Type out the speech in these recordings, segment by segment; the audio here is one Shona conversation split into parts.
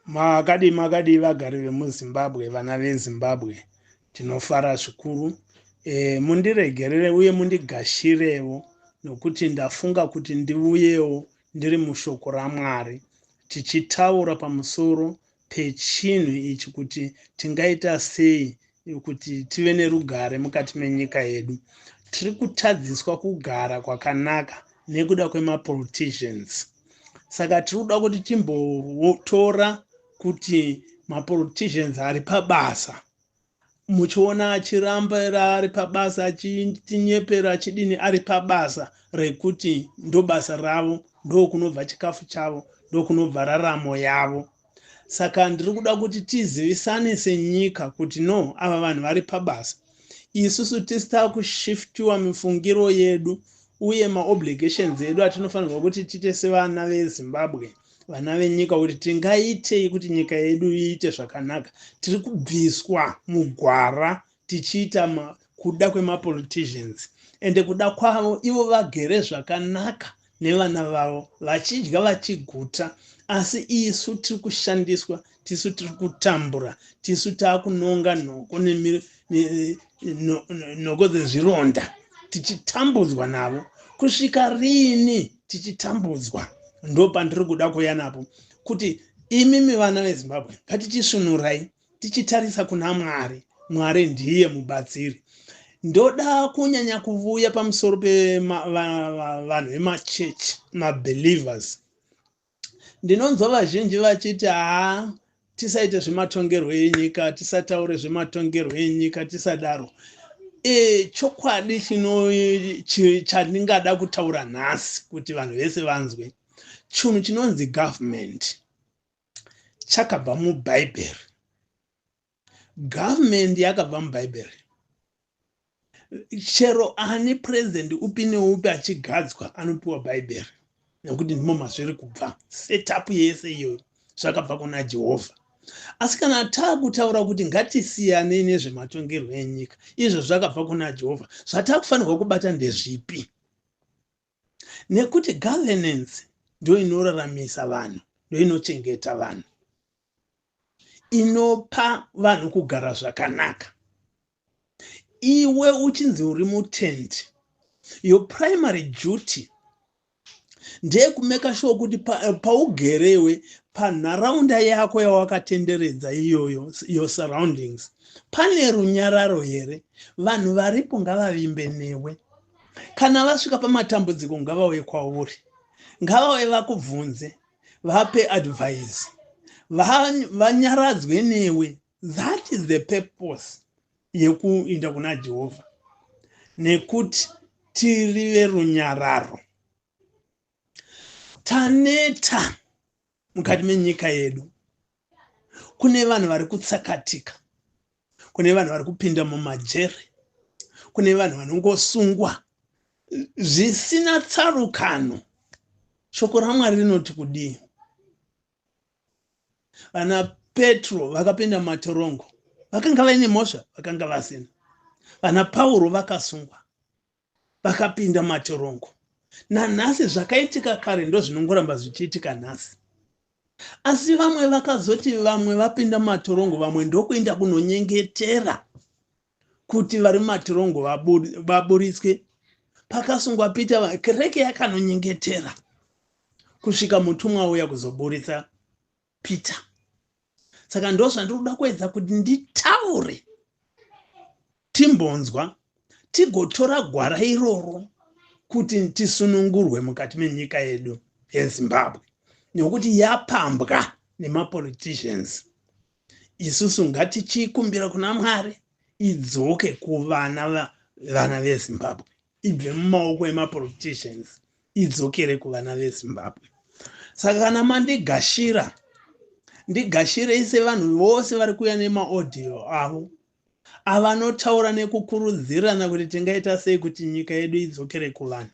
Makadii makadii vagari vemuZimbabwe, vana veZimbabwe, tinofara zvikuru. Mundiregerere uye mundigashirewo nokuti ndafunga kuti ndiuyewo ndiri mushoko raMwari tichitaura pamusoro pechinhu ichi kuti tingaita sei kuti tive nerugare mukati menyika yedu. Tiri kutadziswa kugara kwakanaka nekuda kwemapoliticians. Saka tiri kuda kuti timbotora kuti mapoliticians ari pabasa, muchiona achiramba ari pabasa, achitinyepera, achidini, ari pabasa rekuti ndobasa ravo, ndokunobva chikafu chavo, ndokunobva raramo yavo. Saka ndiri kuda kuti tizivisane senyika kuti no, ava vanhu vari pabasa. Isusu tisita kushiftiwa mifungiro yedu uye maobligations edu atinofanirwa kuti tiite sevana veZimbabwe, vana venyika, kuti tingaitei kuti nyika yedu iite zvakanaka. Tiri kubviswa mugwara tichiita kuda kwemapoliticians, ende kuda kwavo ivo vagere zvakanaka nevana vavo, vachidya vachiguta, asi isu tiri kushandiswa, tisu tiri kutambura, tisu taakunonga nhoko nhoko dzezvironda, tichitambudzwa navo. Kusvika riini tichitambudzwa? Ndo pandiri kuda kuuya napo kuti imimi vana veZimbabwe, ngatichisvunurai tichitarisa kuna Mwari. Mwari ndiye mubatsiri. Ndoda kunyanya kuvuya pamusoro pevanhu vemachechi, mabelievers. Ndinonzwa vazhinji vachiti, "Haa, tisaite zvematongerwo enyika, tisataure zvematongerwo enyika, tisadaro." Chokwadi chandingada kutaura nhasi kuti vanhu vese vanzwe, chinhu chinonzi government chakabva muBhaibheri. Government yakabva muBhaibheri. Chero ani purezidendi upi neupi achigadzwa anopiwa Bhaibheri, nekuti ndimo mazviri kubva. Setup yese iyoyo zvakabva kuna Jehovha. Asi kana taakutaura kuti ngatisiyanei nezvematongerwo enyika, izvo zvakabva kuna Jehovha, zvatakufanirwa kubata ndezvipi? Nekuti governance ndo inoraramisa vanhu, ndo inochengeta vanhu, inopa vanhu kugara zvakanaka. Iwe uchinzi uri mutendi, your primary duty ndeyekumeka sure kuti paugerewe panharaunda yako yawakatenderedza iyoyo, your surroundings, pane runyararo here? Vanhu varipo ngavavimbe newe. Kana vasvika pamatambudziko, ngavauye kwauri, ngavauye vakubvunze, vape advice, vanyaradzwe newe. That is the purpose yekuinda kuna Jehovha, nekuti tiri verunyararo. Taneta mukati menyika yedu. Kune vanhu vari kutsakatika, kune vanhu vari kupinda mumajere, kune vanhu vanongosungwa zvisina tsarukano. Shoko raMwari rinoti kudii? Vana Petro vakapinda mumatorongo, vakanga vaine mhosva? Vakanga vasina. Vana Pauro vakasungwa, vakapinda mumatorongo. Nanhasi zvakaitika kare ndo zvinongoramba zvichiitika nhasi. Asi vamwe vakazoti vamwe vapinda mumatorongo, vamwe ndokuenda kunonyengetera kuti vari mumatorongo vaburitswe. Pakasungwa Peter, kereke yakanonyengetera kusvika mutumwa uya kuzoburitsa Peter. Saka ndo zvandiri kuda kuedza kuti nditaure, timbonzwa, tigotora gwara iroro kuti tisunungurwe mukati menyika yedu yeZimbabwe, nekuti yapambwa nemapoliticians. Isusu ngatichikumbira kuna Mwari idzoke kuvana, vana veZimbabwe, ibve mumaoko emapoliticians, idzokere kuvana veZimbabwe. Saka kana mandigashira, ndigashirei sevanhu vose vari kuuya nemaaudio avo avanotaura nekukurudzirana kuti tingaita sei kuti nyika yedu idzokere kuvanhu.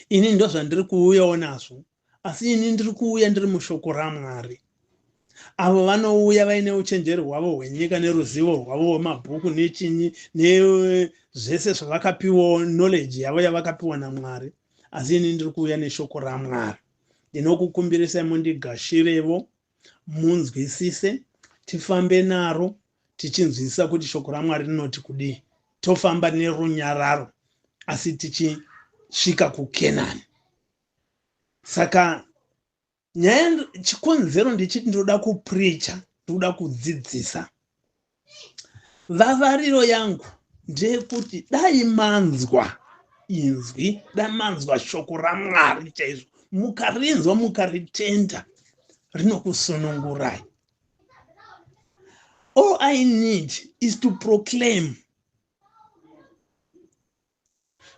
Ini ndo zvandiri kuuyawo nazvo, asi ini ndiri kuuya ndiri mushoko raMwari. Avo vanouya vaine uchenjeri hwavo hwenyika neruzivo rwavo hwemabhuku nechinyi nezvese zvavakapiwawo, knowledge yavo yavakapiwa naMwari, asi ini ndiri kuuya neshoko raMwari. Ndinokukumbirisai mundigashirevo, munzwisise, tifambe naro tichinzwisisa kuti shoko raMwari rinoti kudii. Tofamba nerunyararo asi tichisvika kuKenani. Saka nyaya, chikonzero ndichiti ndinoda kupreacha, ndinoda kudzidzisa, vavariro yangu ndeyekuti dai manzwa inzwi, dai manzwa shoko raMwari chaizvo, mukarinzwa mukaritenda, rinokusunungurai. All I need is to proclaim,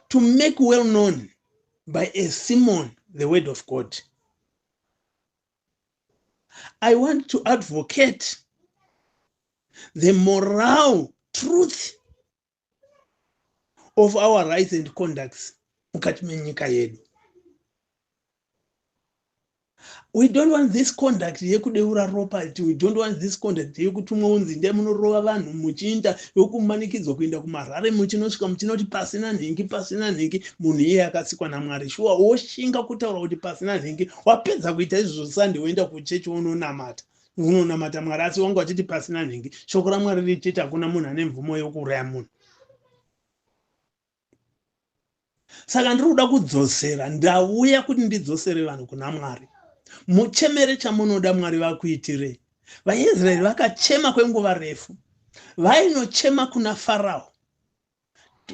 to make well known by a sermon the word of God. I want to advocate the moral truth of our rights and conducts mukati menyika yedu. We don't want this conduct yekudeura ropa. We don't want this conduct yekutumwa unzi ndai munorova vanhu, muchiinda yokumanikidzwa kuenda kumarare, muchinosvika muchinoti pasina nhingi, pasina nhingi. Munhu iye akatsikwa naMwari, shuwa woshinga kutaura kuti pasina nhingi? Wapedza kuita izvozvo, Sande woenda kuchechi, unonamata, unonamata Mwari, asi wanga uchiti pasina nhingi. Shoko raMwari richiti hakuna munhu ane mvumo yokuuraya munhu. Saka ndiri kuda kudzosera, ndauya kuti ndidzosere vanhu kuna Mwari. Muchemere chamunoda Mwari vakuitirei. VaIsraeri vakachema kwenguva refu, vainochema kuna Farao: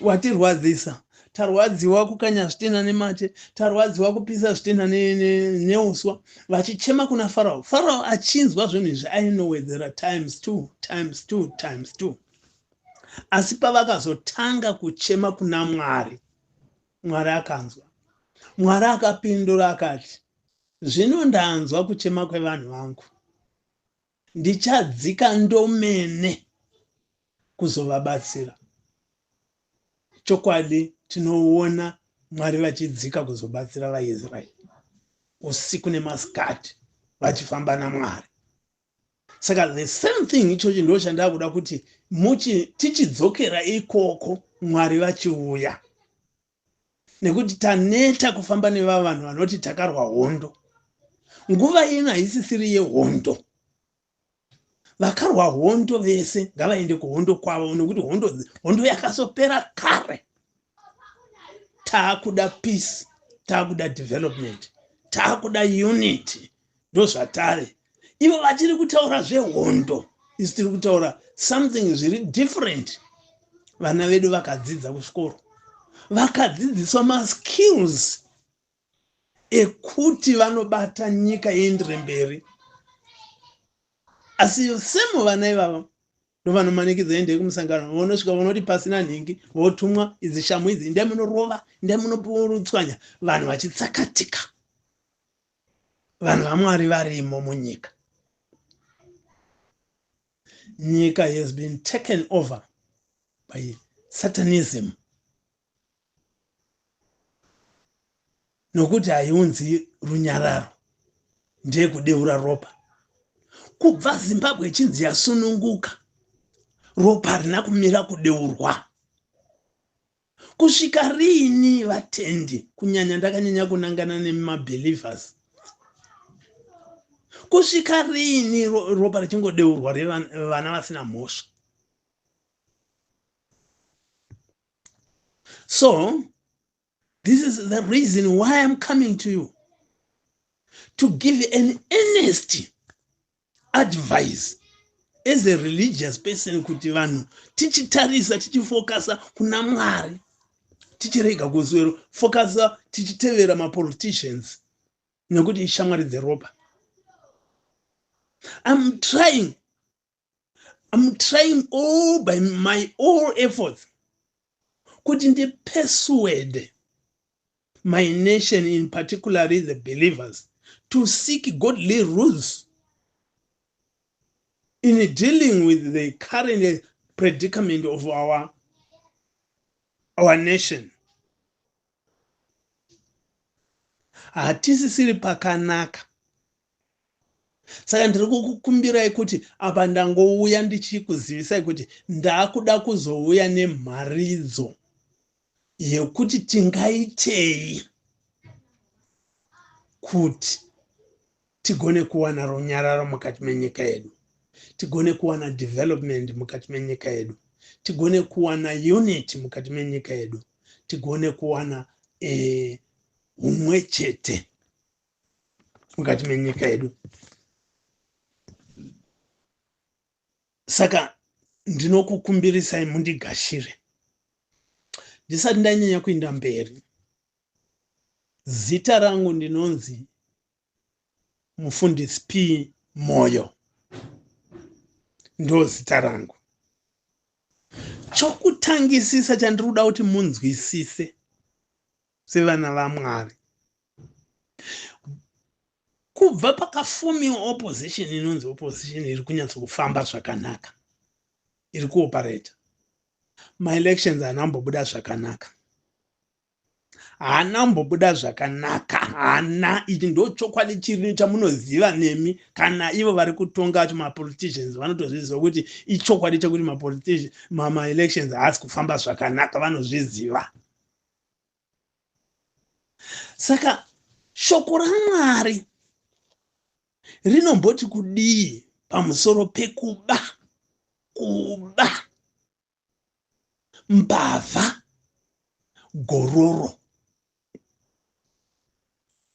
"Watirwadzisa, tarwadziwa kukanya zvitina nemate, tarwadziwa kupisa zvitina neuswa." Vachichema kuna Farao, Farao achinzwa zvinhu izvi ainowedzera times two, times two, times two. Asi pavakazotanga kuchema kuna Mwari, Mwari akanzwa. Mwari akapindura akati, "Zvino ndanzwa kuchema kwevanhu vangu, ndichadzika ndomene kuzovabatsira." Chokwadi tinoona Mwari vachidzika kuzobatsira vaIsraeri usiku nemasikati, vachifamba naMwari. Saka the same thing ichochi ndo chandakuda kuti tichidzokera ikoko, Mwari vachiuya, nekuti taneta kufamba nevava vanhu vanoti takarwa hondo. Nguva ino haisisiri yehondo. Vakarwa hondo vese ngavaende kuhondo kwavo, nekuti hondo yakasopera kare. Taakuda peace, taakuda development, taakuda unity, ndozvatare. Ivo vachiri kutaura zvehondo, isu tiri kutaura something zviri different. Vana vedu vakadzidza kuzvikoro, vakadzidziswa maskills ekuti vanobata nyika iendere mberi, asi semo vana ivava ndovanomanikidza, endei kumusangano, vonosvika vonoti pasina nhingi, votumwa idzi shamu idzi, ndai munorova, ndai munotswanya, vanhu vachitsakatika. Vanhu vaMwari varimo munyika. Nyika has been taken over by satanism, nokuti haiunzi runyararo, ndeyekudeura ropa. Kubva Zimbabwe ichinzi yasununguka, ropa harina kumira kudeurwa. Kusvika riini, vatendi? Kunyanya ndakanyanya kunangana nemabelievers. Kusvika riini ropa richingodeurwa revana vasina mhosva? So this is the reason why I'm coming to you, to give an earnest advice as a religious person, kuti vanhu tichitarisa, tichifokasa kuna Mwari, tichirega kuswero fokasa tichitevera mapoliticians, nekuti ishamwari dzeropa. I'm trying all by my all efforts kuti ndipersuade my nation, in particularly the believers, to seek godly rules in dealing with the current predicament of our nation. Hatisisiri pakanaka. Saka ndiri kukukumbirai kuti apa ndangouya ndichikuzivisai kuti ndaakuda kuzouya nemharidzo yekuti tingaitei kuti Tigone kuwana runyararo mukati menyika yedu, tigone kuwana development mukati menyika yedu, tigone kuwana unity mukati menyika yedu, tigone kuwana humwe chete mukati menyika yedu. Saka ndinokukumbirisai mundigashire. Ndisati ndanyanya kuinda mberi, zita rangu ndinonzi Mufundisi P Moyo, ndo zita rangu. Chokutangisisa chandiri kuda kuti munzwisise sevana vaMwari, kubva pakafomiwa opposition inonzi opposition iri kunyatsokufamba zvakanaka, iri kuoperata, maelections haana kumbobuda zvakanaka, haana kumbobuda zvakanaka, haana. Ichi ndo chokwadi chiri chamunoziva nemi, kana ivo vari kutonga vacho mapoliticians vanotozviziva kuti ichokwadi chekuti maelections haasi kufamba zvakanaka, vanozviziva. Saka shoko raMwari rinomboti kudii pamusoro pekuba? Kuba, mbavha, gororo,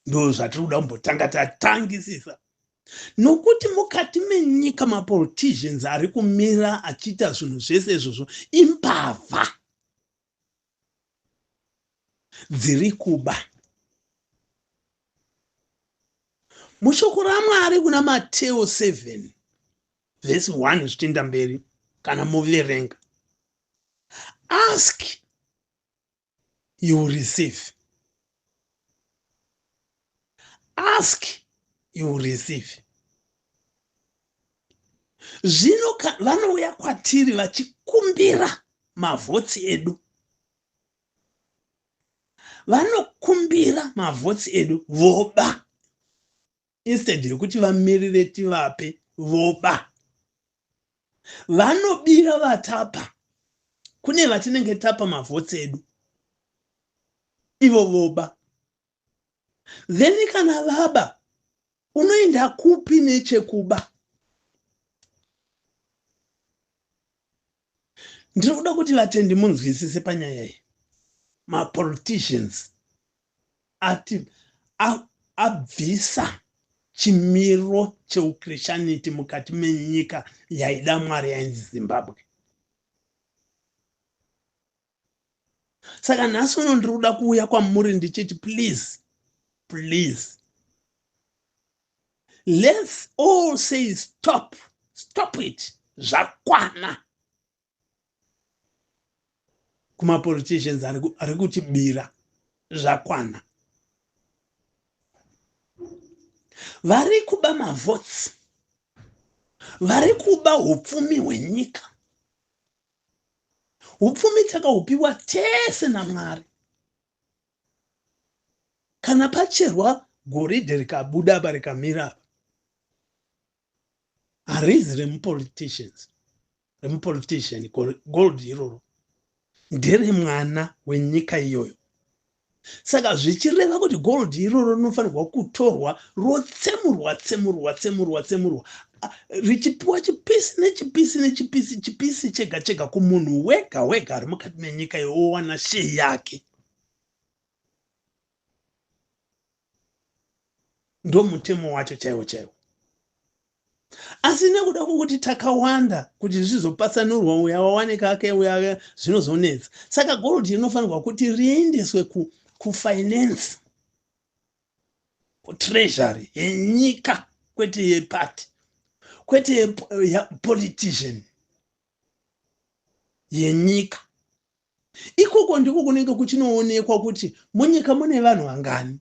ndo zvatiri kuda kumbotanga tatangisisa, nokuti mukati menyika mapoliticians ari kumira achiita zvinhu zvese izvozvo imbavha dziri kuba. Mushoko raMwari kuna Mateo 7 vhesi 1 zvichienda mberi, kana muverenga, ask you receive, ask you receive. Zvino vanouya kwatiri vachikumbira mavhotsi edu, vanokumbira mavhotsi edu voba, instead yekuti vamirire tivape, voba. Vanobira vatapa, kune vatinenge tapa mavhotsi edu, ivo voba. Then kana vaba, unoenda kupi nechekuba? Ndiri kuda kuti vatendi munzwisise panyaya iyi. Mapoliticians ati abvisa chimiro cheuchristianity mukati menyika yaida Mwari yainzi Zimbabwe. Saka nhasi uno ndiri kuda kuuya kwamuri ndichiti please, please, let's all say stop, stop it, zvakwana kumapoliticians ari kutibira, zvakwana. Vari kuba mavotes, vari kuba upfumi hwenyika. Upfumi takahupiwa tese naMwari. Kana pacherwa goridhe rikabuda apa rikamira apa, harizi remupoliticians, remupolitician gold iroro nderemwana wenyika iyoyo. Saka zvichireva kuti gold iroro rinofanirwa kutorwa rotsemurwa tsemurwa tsemurwa tsemurwa, richipiwa chipisi nechipisi nechipisi, chipisi chega chega kumunhu wega wega ari mukati menyika iyo, owana share yake. Ndo mutemo wacho chaiwo chaiwo. Asi nekuda kwokuti takawanda, kuti zvizopatsanurwa, uya wawanika ake uya, zvinozonetsa. Saka gold rinofanirwa kuti riendeswe kufinance, kutreasury yenyika, kwete yepati, kwete yepolitician, yenyika. Ikoko ndiko kunenge kuchinoonekwa kuti munyika mune vanhu vangani.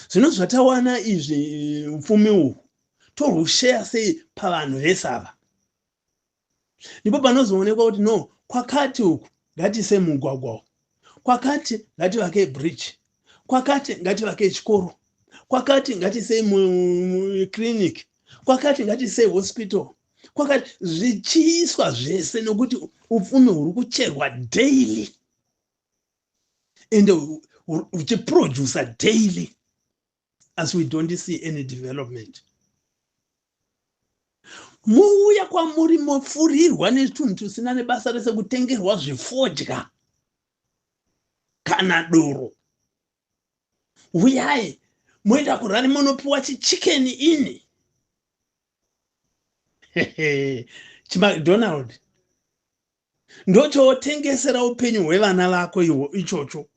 Zvino zvatawana izvi, upfumi uhu torusheya sei pavanhu vese ava? Ndipo panozoonekwa kuti no, kwakati uku ngatiise mugwagwa, kwakati ngativake bridge, kwakati ngativake chikoro, kwakati ngatiisei clinic, kwakati ngatiisei hospital, kwakati, zvichiiswa zvese, nokuti upfumi huri kucherwa daily ende huchiprodusa daily. Asi we don't see any development. Mouya kwamuri mofurirwa netunhu tusina nebasa rese, kutengerwa zvifodya kana doro. Uyai moenda kurari monopiwa chichicken ini chiMcDonald, ndochotengesera upenyu hwevana vako ihwo ichocho.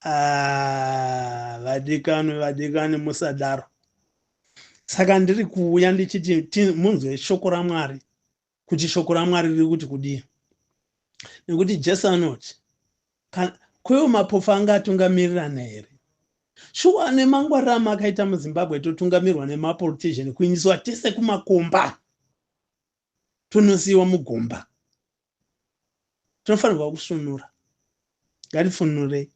Ah, vadikani, vadikani, musadaro. Saka ndiri kuuya ndichiti munzwe shoko raMwari, kuti shoko raMwari riri kuti kudii, nekuti Jesu anoti kwewo mapofu anga atungamirirana here? Shuwa, nemangwariro amakaita muZimbabwe, totungamirwa nemapolitician, kuiniswa tese kumakomba, tonosiyiwa mugomba. Tinofanirwa kusvunura. Ngatifunurei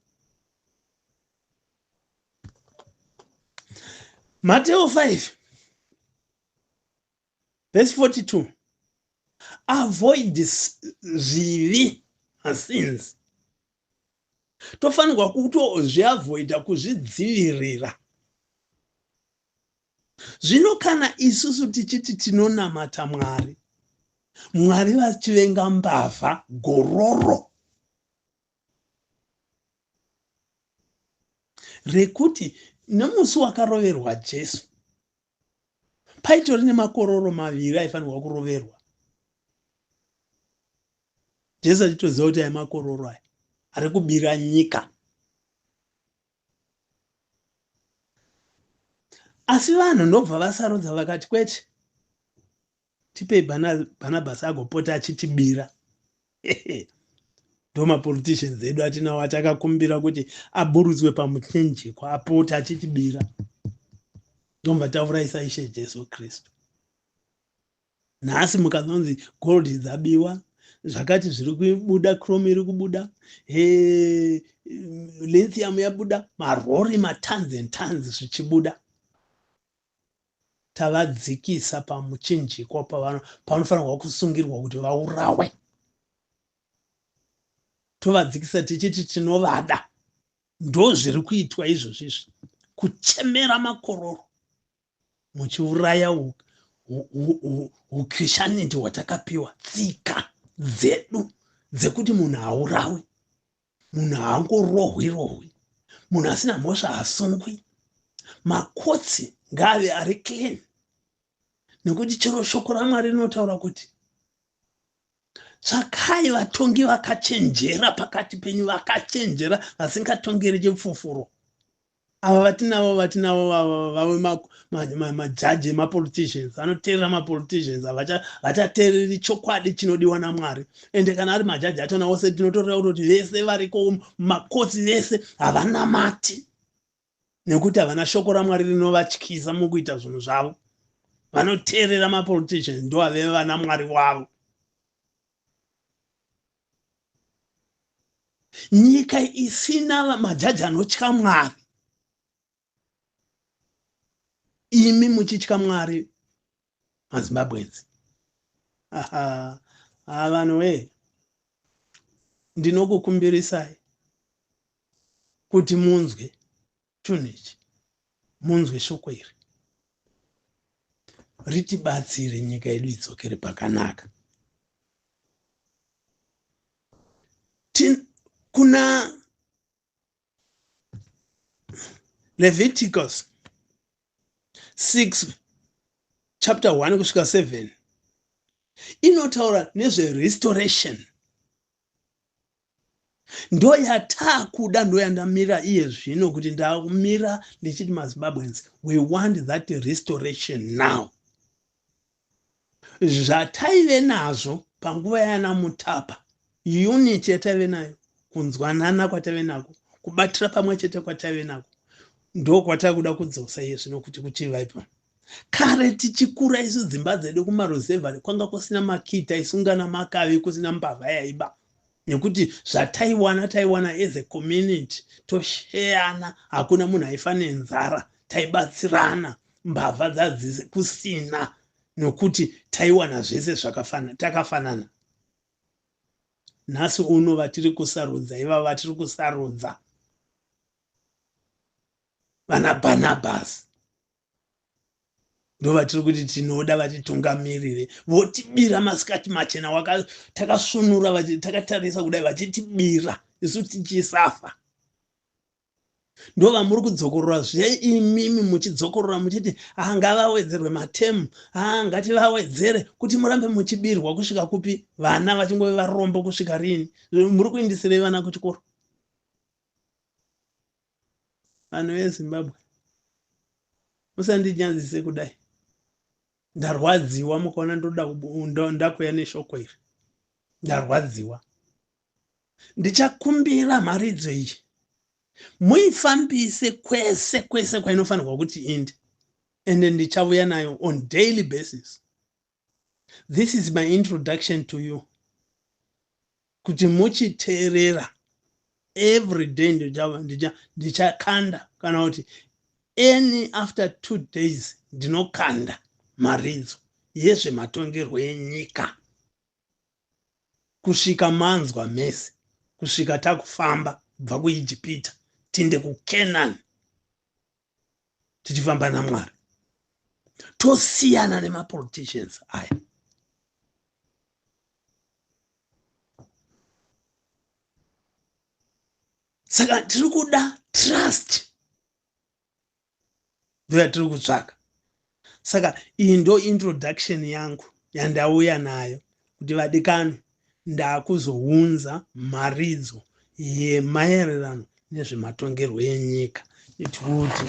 Mateo 5 verse 42. Avoid zvivi, masins. Tofanirwa kutozviavoida, kuzvidzivirira. Zvino kana isusu tichiti tinonamata Mwari, Mwari vachivenga mbavha, gororo rekuti nemusi wakaroverwa Jesu paitori nemakororo maviri aifanirwa kuroverwa. Jesu achitoziva kuti aya makororo aya ari kubira nyika, asi vanhu ndobva vasarudza vakati, "Kwete, tipei Bhanabhasi agopota achitibira." Ndo mapoliticians edu atinawo, atakakumbira kuti aburutswe pamuchinjikwa apote achitibira. Ndomva taurayisa Ishe Jesu Kristu. Nhasi mukazonzi gold dzabiwa, zvakati zviri kubuda, chrome iri kubuda, lithium yabuda, marori matons and tons zvichibuda, tavadzikisa pamuchinjikwa pavanofanirwa kusungirwa kuti vaurawe. Tovadzikisa tichiti tinovada. Ndo zviri kuitwa izvozvo izvi, kuchemera makororo muchiuraya uchristianity hwatakapiwa, tsika dzedu dzekuti munhu haurawi, munhu haangorohwi rohwi, munhu asina mhosva haasungwi, makotsi ngaave ari clean, nekuti chero shoko raMwari rinotaura kuti tsvakai vatongi vakachenjera pakati penyu, vakachenjera, vasingatongeri chipfufuro. Ava vatinavo vave majaji emapoliticians, anoteerera mapoliticians, havachateereri chokwadi chinodiwa naMwari. Ende kana ari majaji achona ose, tinotorera kutoti vese variko mumakotsi vese havanamati, nekuti havana shoko raMwari rinovatyisa mukuita zvinhu zvavo. Vanoteerera mapoliticians, ndo ave vana mwari wavo. Nyika isina majaji anotya Mwari, imi muchitya Mwari, maZimbabweans, vanhu wee, ndinokukumbirisai kuti munzwe chinhu ichi, munzwe shoko iri, ritibatsire nyika yedu idzokere pakanaka. Kuna Leviticus 6 chapter 1 kusvika 7 inotaura nezverestoration. Ndo yataakuda, ndo yandamira iye zvino, kuti ndamira ndichiti, maZimbabweans, we want that restoration now. Zvataive nazvo panguva yana Mutapa, unity yataive nayo, kunzwanana kwataive nako, kubatira pamwe chete kwataive nako, ndo kwatakuda kudzosa iye zvino, kuti kuchivaipa. Kare tichikura isu, dzimba dzedu kumaruzevha kwanga kusina makii, taisungana makavi, kusina mbavha yaiba, nekuti zvataiwana taiwana as a community, tosheyana. Hakuna munhu aifa nenzara, taibatsirana, mbavha dzadzi kusina, nokuti taiwana zvese takafanana. Nhasi uno vatiri kusarudza ivava vatiri kusarudza. Vana Bhanabhasi ndovatiri kuti tinoda vatitungamirire, votibira masikati machena, takasvunura takatarisa kudai vachitibira isu tichisafa. Ndovamuri kudzokorora zve imimi muchidzokorora muchiti ah, ngavawedzerwe matemu, ah, ngativawedzere kuti murambe muchibirwa kusvika kupi? Vana vachingove varombo kusvika rini? Muri kuindisirei vana kuchikoro? Vanhu veZimbabwe, musandinyadzise kudai. Ndarwadziwa mukaona ndoda ndakuya neshoko iri. Ndarwadziwa. Ndichakumbira mharidzo iyi muifambise kwese kwese kwainofanirwa kuti inde, ende ndichavuya nayo on daily basis. This is my introduction to you kuti muchiteerera every day. Ndichakanda kana kuti any after 2 days ndinokanda mharidzo yezvematongerwo enyika kusvika manzwa mese, kusvika takufamba kubva kuIjipita tinde kuKenani tichifamba naMwari, tosiyana nemapoliticians aya. Saka tiri kuda trust, ndoyatiri kutsvaka. Saka iyi ndo introduction yangu yandauya nayo kuti vadikani, ndakuzounza mharidzo yemaererano nezvematongerwo enyika kuti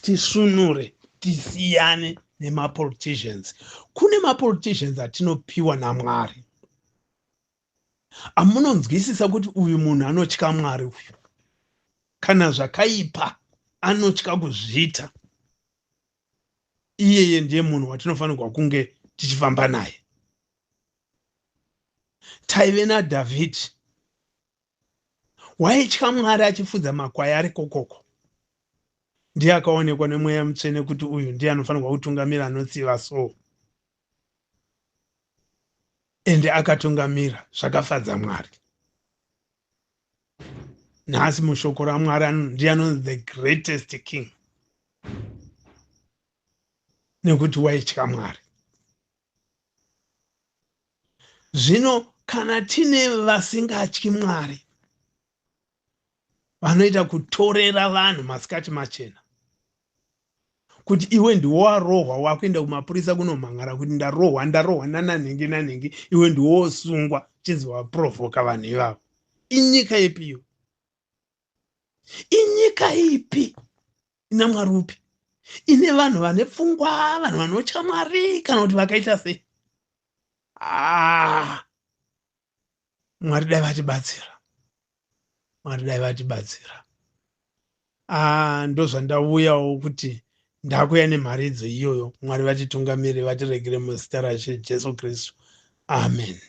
tisunure, tisiyane nemapoliticians. Kune mapoliticians atinopiwa naMwari amunonzwisisa kuti uyu munhu anotya Mwari uyu, kana zvakaipa anotya kuzviita. Iyeye ndiye munhu watinofanirwa kunge tichifamba naye. Taive naDhavhidhi, waitya Mwari achifudza makwai ari kokoko. Ndiye akaonekwa nemweya mutsvene kuti uyu ndiye anofanirwa kutungamira, anotsiva so, ende akatungamira zvakafadza Mwari. Nhasi mushoko raMwari ndiye anonzi the greatest king nekuti waitya Mwari. Zvino kana tine vasingatyi Mwari vanoita kutorera vanhu masikati machena kuti iwe ndiwo warohwa, wakuenda kumapurisa kunomhangara kuti ndarohwa, ndarohwa nananhingi nanhingi, iwe ndiwo wosungwa chinzi waprovoka vanhu ivavo. Inyika ipiyo? Inyika ipi ina Mwari upi ine vanhu vane pfungwa, vanhu vanotya Mwari, kana kuti vakaita sei? Ah, Mwari dai vatibatsira, Mwari dai vatibatsira. Ah, ndozvandauyawo kuti ndakuya nemharidzo iyoyo. Mwari vatitungamiri, vatiregere muzita raShe Jesu Kristu, amen.